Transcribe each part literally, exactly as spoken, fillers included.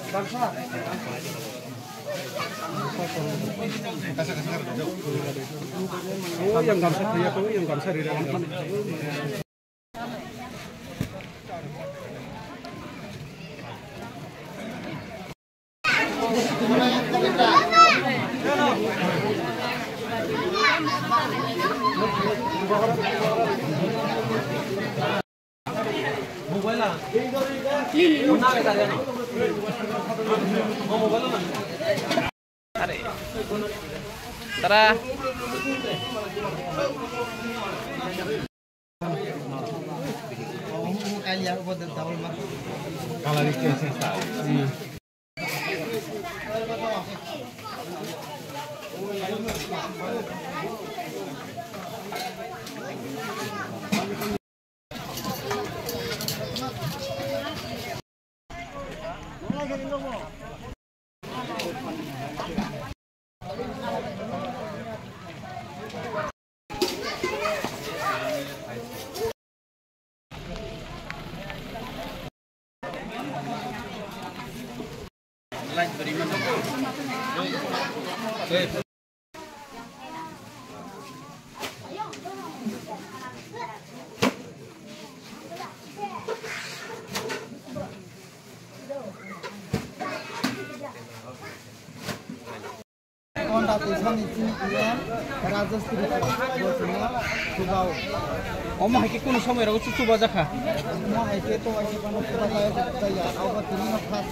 Oh, yang gamsa kaya ko, yang gamsa rira. Are. Tara. Konda Teisani chini E M Rajesh Tripura bo chwngno chubao. Omo hai khe kunu somoi rogo chu chuba jakha. Omo hai khe to hai khe phano chuba jaya, chuba jaya. Abo tini no first.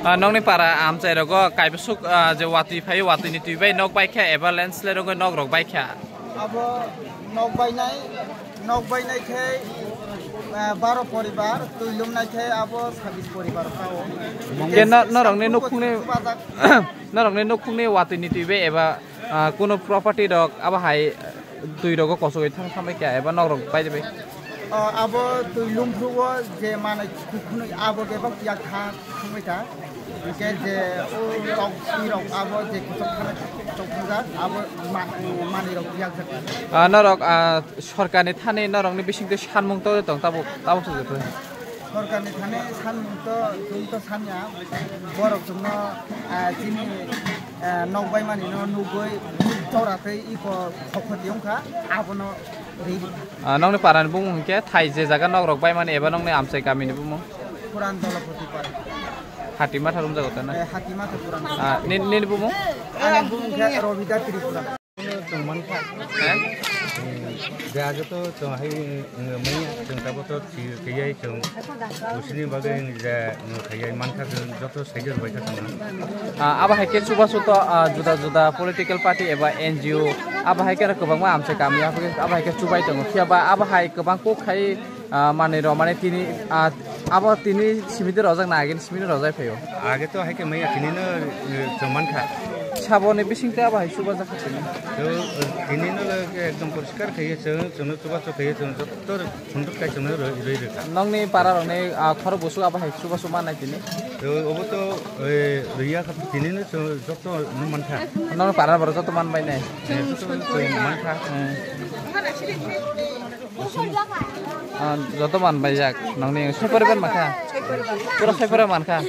Ah, nokni para amchai rogo kaibasuk, ah, je watwi phaio, watwi ni twi bai nok bai kha eba landslide rogo nok rok bai kha. Abo nok bainai, nok bainai khe, ah, baro poribar, twi lumnai khe abo sabis poribar kha o. Khe no-, norokni nukhungni chuba jak. Norokni nukhungni watwi ni twi bai eba, ah, kuno property rok abo hai, ah, twi rogo kosogwi thang thambai kha eba nok rok bai bai. Ah, abo twi lumphru o je manai kukhunwi abo khe bak yak tha thangbai kha. Hingke je o tok twi rok abo je kuchuk thana tok thajak abo ma-, manwi rok yak jak. Ah, norok, ah, sorkarni thani norokni bisingtwi sanmung togwi tong tabuk, tabuk se joto. Sorkarni thani sanmung to, chwng to sanya, borok chwngno, ah, chini, ah, nok baimani no nugwi, jora tei iko khokoti wngkha, abono ri. Ah, nokni parani bumung hwnkhe thai je jaga nok rok baimani eba nokni amchai kamini bumung? Puran Dolopoti para. Hati matha rumjago ta na? Eh, Hati matha puran. Ah, ni-, nini bumung? Ani bumung khe Robida Tripura. Chwng mankha. He? Je age to chwng hai, wng manya, chwng tabuk to thi-, thiyai chwng. Usini bagwi wng je, wng khaiyai mankha chwng joto saijo rwbaikha chwngno. Ah, abo hai khe chubachu to, ah, juda juda political party eba N G O, abo hai kheno kwbangma amchai kami, abo hai khe chubai tongo. Phiya ba abo hai kwbang kok khai, ah, manwi rw mani tini, ah, abo tini simiti rojak na agini simiti rojai phaio. Age to hai khe maya tini no, eh, chwng mankha. Saboni bisingtwi abo hai chubajakha tini. To, eh, tini no ekdom poriskar khaiye chwng, chwngno chubachu khaiye chwng joto phunuk kai chwngno rwi, rwi rwkha. Nokni para rokni, ah, khorok busu abo hai chubachu mannai tini. To obo to, eh, rwiya kha tini no chwng joto no mankha. Nokni para borok joto manbai nai. Eh, joto chwng mankha. Hmm. Ah, joto manbai jak. Nokni soi poribar mankha. Pura soi poribar mankha.